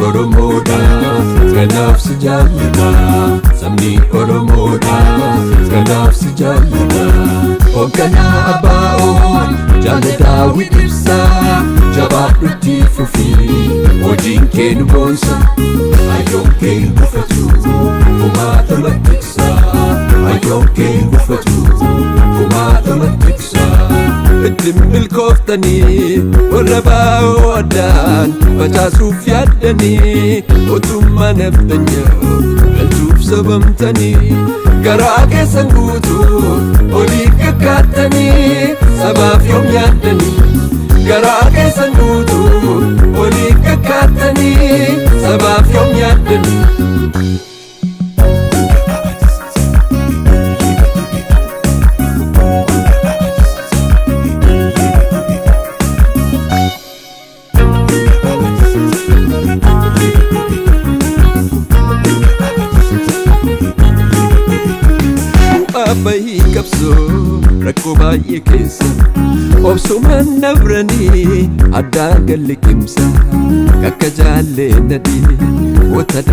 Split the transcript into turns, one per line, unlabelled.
Oromoodha kanaaf si jaallata. Sabni Oromoodha kanaaf si jaallata. Hoogganaa Abbaa'oon Jaal Daawit Ibsaa, jabaadhutti fufii, hojiin kee nu boonsa. Hayyoon kee hin gufatu, kumaatama tiksa. Hayyoon kee hin gufatu, kumaatama tiksa. Ittiin milkooftanii warra baa'oo addaan facaasuuf yaaddanii, mootummaa naftanyaa galchuuf sabamtanii, garaa keessan guutuu olii kakkaattanii, sabaaf yoom yaaddanii? Garaa keessan guutuu olii kakkaattanii, sabaaf yoom yaaddanii? Bu'aa bahii qabsoo rakkoo baay'ee keessa obsumaan dabranii addaan galli qimsa kakka jaallee nadhii wata.